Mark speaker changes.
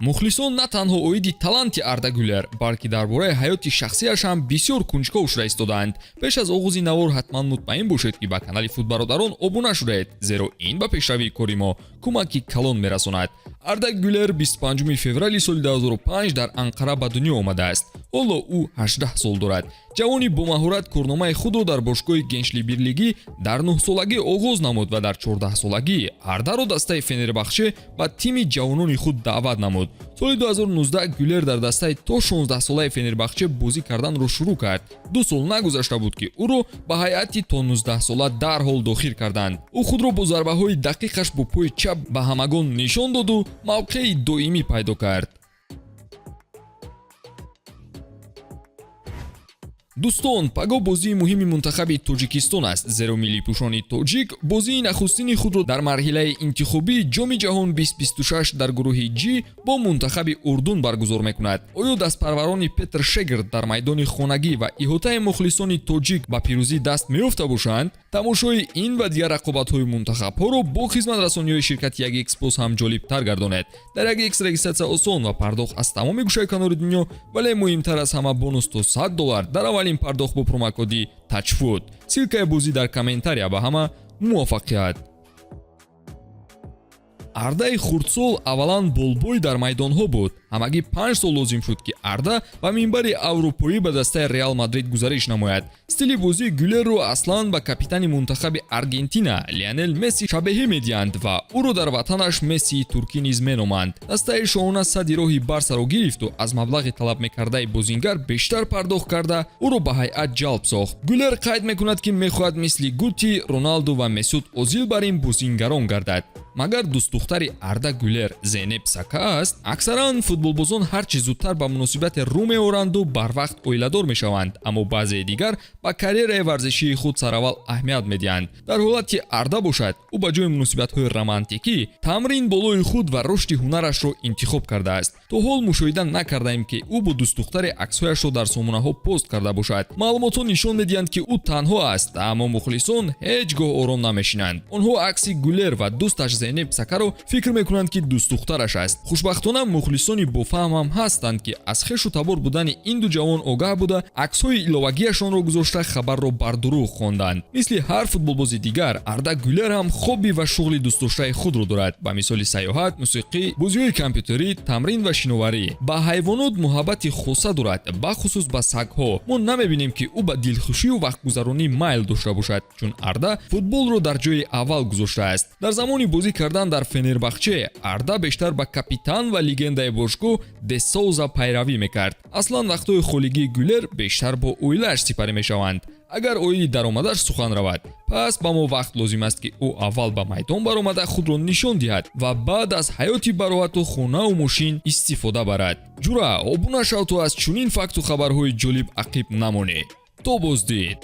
Speaker 1: Мухлисон на танҳо оиди таланти Арда Гулер, балки дар бораи ҳаёти шахсиаш ҳам бисёр кунҷков шуда истодаанд. Пеш аз оғози навор ҳатман мутмаин бошед, ки ба канали Футбародарон обуна шудаед, зеро ин ба пешравии кори мо кӯмаки калон мерасонад. Арда Гулер 25 феврали соли 2005 дар Анқара ба дунё омадааст. Ҳоло ӯ 18 сол дорад. Ҷавони бомаҳорат корномаи худро дар бошгоҳи Генчлибирлигӣ дар 9-солагӣ оғоз намуд ва дар 14-солагӣ Ардаро дастаи Фенербахче ба тими ҷавонони худ даъват намуд. Соли 2019 Гулер дар дастаи то 16-солаи Фенербахче бозӣ карданро шурӯъ кард. 2 сол нагузашта буд, ки ӯро ба ҳайати то 19-сола дарҳол дохил карданд. Ӯ худро бо зарбаҳои дақиқаш бо пои чап ба ҳамагон нишон доду мавқеи доимӣ пайдо кард. Дӯстон, пагоҳ бозии муҳими мунтахаби Тоҷикистон аст, зеро миллипӯшони тоҷик бозии нахустини худро дар марҳилаи интихобии Ҷоми ҷаҳон 2026 дар гурӯҳи Ҷ бо мунтахаби Урдун баргузор мекунад. Оё дастпарварони Петр Шегрт дар майдони хонагӣ ва иҳотаи мухлисони тоҷик ба пирӯзӣ даст меёфта бошанд? Тамошои ин ва дигар рақобатҳои мунтахабҳоро бо хизматрасониҳои ширкати 1X боз ҳам ҷолибтар гардонед. Дар 1X регистратсия осон ва пардохт аз тамоми гӯшаи канори дунё, вале муҳимтар аз ҳама, бонус то 100 доллар дар аввалин пардохт бо промокоди TAJFOOT. Ссылкаи бозӣ дар комментария. Ба ҳама муваффақият! Ардаи хурдсол аввалан болбой дар майдонҳо буд. Ҳамагӣ 5 сол лозим шуд, ки Арда ба минбари аврупоӣ ба дастаи Реал Мадрид гузариш намояд. Стили бозии Гюлерро аслан ба капитани мунтахаби Аргентина Лионел Месси шабеҳӣ медиҳанд ва ӯро дар ватанаш Мессии туркӣ низ меноманд. Дастаи шоҳона садди роҳи Барсаро гирифту аз маблағи талаб мекардаи бозингар бештар пардохт карда, ӯро ба ҳайат ҷалб сохт. Гюлер қайд мекунад, ки мехоҳад мисли Гути, Роналду ва Месут Озил бар ин бозингарон гардад. Магар дӯстдухтари Арда Гулер Зейнеб Сака аст? Аксаран футболбозон ҳарчи зудтар ба муносибате рӯ меоранду барвақт оиладор мешаванд, аммо баъзеи дигар ба карьераи варзишии худ сараввал аҳамият медиҳанд. Дар ҳолати Арда бошад, ӯ ба ҷои муносибатҳои романтикӣ тамрин болои худ ва рушди ҳунарашро интихоб кардааст. То ҳол мушоҳида накардаем, ки ӯ бо дӯстдухтаре аксҳояшро дар сомонаҳо пост карда бошад. Маълумотҳо нишон медиҳанд, ки ӯ танҳо аст, аммо мухлисон ҳеҷ гоҳ ором намешинанд. Онҳо акси Гулер ва дӯсташ Зейнеб Сакаро фикр мекунанд, ки дӯстдухтараш аст. Хушбахтона, мухлисони бофаҳм ҳам ҳастанд, ки аз хешу табор будани ин ду ҷавон огаҳ буда, аксҳои иловагиашонро гузошта, хабарро бар дурӯғ хонданд. Мисли ҳар футболбози дигар, Арда Гулер ҳам хобби ва шуғли дӯстдоштаи худро дорад, ба мисоли сайёҳат, мусиқӣ, бозиҳои компютерӣ, тамрин ва шиноварӣ. Ба ҳайвонот муҳаббати хоса дорад, бахусус ба сагҳо. Мо намебинем, ки ӯ ба дилхушию вақтгузаронӣ майл дошта бошад, чун Арда футболро дар ҷои аввал гузоштааст. Дар замони бозӣ кардан дар Фенербахче Арда бештар ба капитан ва легендаи бошгоҳ Десоуза пайравӣ мекард. Аслан вақтҳои холигии Гулер бештар бо оилааш сипарӣ мешаванд. Агар оиди даромадаш сухан равад, пас ба мо вақт лозим аст, ки ӯ аввал ба майдон баромада худро нишон диҳад ва баъд аз ҳаёти бароҳату хонаву мошин истифода барад. Ҷура, обуна шав, то аз чунин факту хабарҳои ҷолиб ақиб намонӣ. То боздид.